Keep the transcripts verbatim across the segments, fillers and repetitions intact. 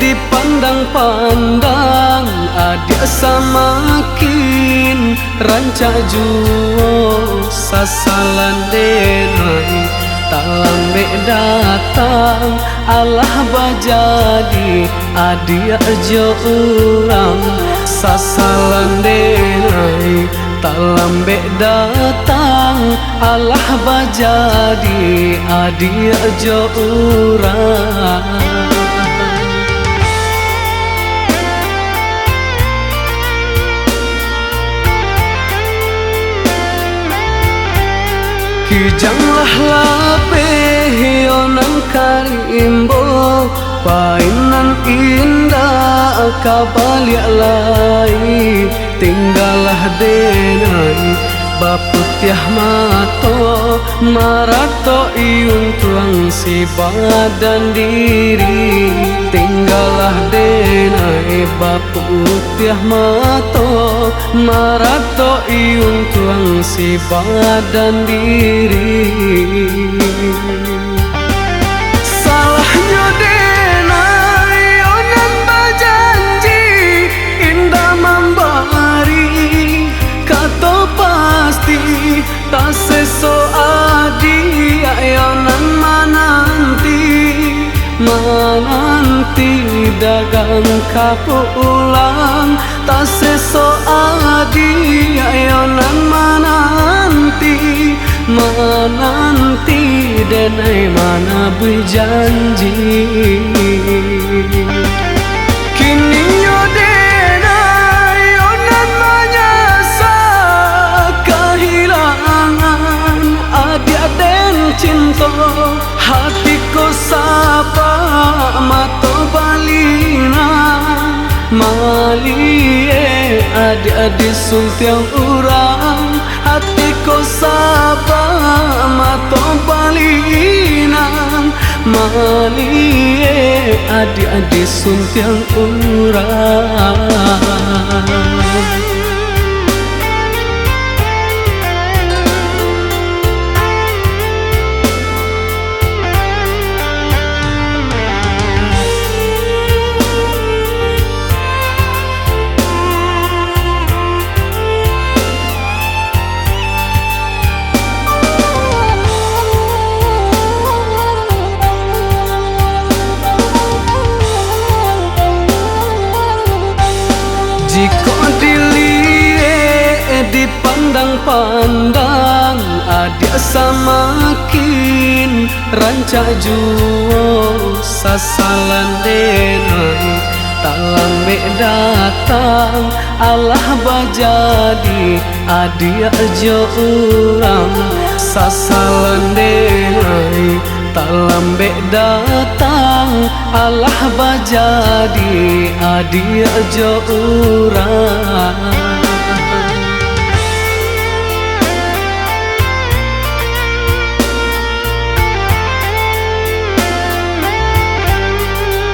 Dipandang-pandang adiak samakin rancak juo sasalan denai. Tak lambek datang alah bajadi adiak jo urang. Sasalan denai, tak lambek datang alah bajadi adiak jo urang. Kijanglah lapeh yo nan ka diimbo, painan indak ka baliak lai. Tinggalah denai baputiah mato, maratok untuang si badan diri. Tinggalah denai baputiah mato, maratok untuang si badan diri. Salahnyo denai yo nan bajanji indak mambari kato pasti, taseso adiak yo nan mananti. Mananti dagang ka pulang, taseso adiak yo nan mananti. Mananti denai manabuih janji. Kini yo denai yo nan manyasa kahilangan adiak den cinto. Hati ko sabak mato balinang, maliek adiak disuntiang urang. Hati ko sabak mato balinang, maliek adiak disuntiang urang. Jikok diliek dipandang-pandang, adiak samakin rancak juo sasalan denai. Tak lambek datang alah bajadi adiak jo urang. Sasalan denai, tak lambek datang alah bajadi adiak jo urang.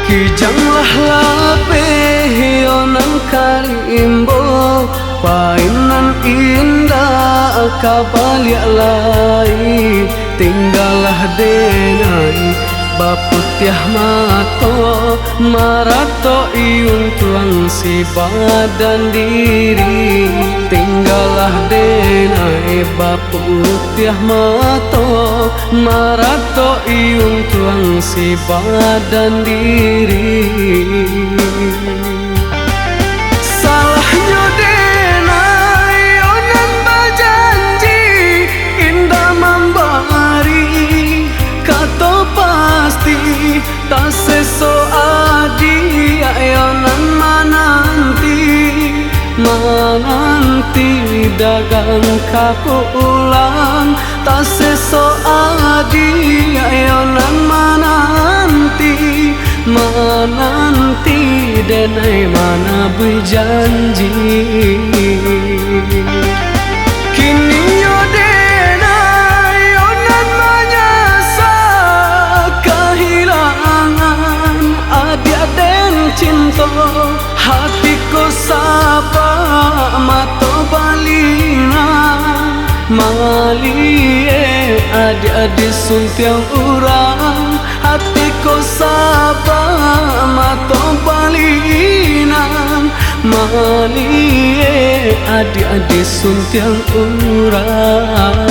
Kijanglah lapeh yo nan ka diimbo, painan indak ka baliak lai. Tinggalah denai baputiah mato, maratok untuang si badan diri. Tinggalah denai baputiah mato, maratok untuang si badan diri. Salahnyo denai yo nan bajanji indak mambari kato pasti, taseso adiak yo nan mananti. Mananti dagang ka pulang, taseso adiak yo nan mananti. Mananti denai manabuih janji. Kini yo denai yo nan manyasa kahilangan adiak den cinto. Hati ko sabak mato balinang, maliek adiak disuntiang urang. Hati ko sabak mato Maliek adiak-adiak suntiang urang.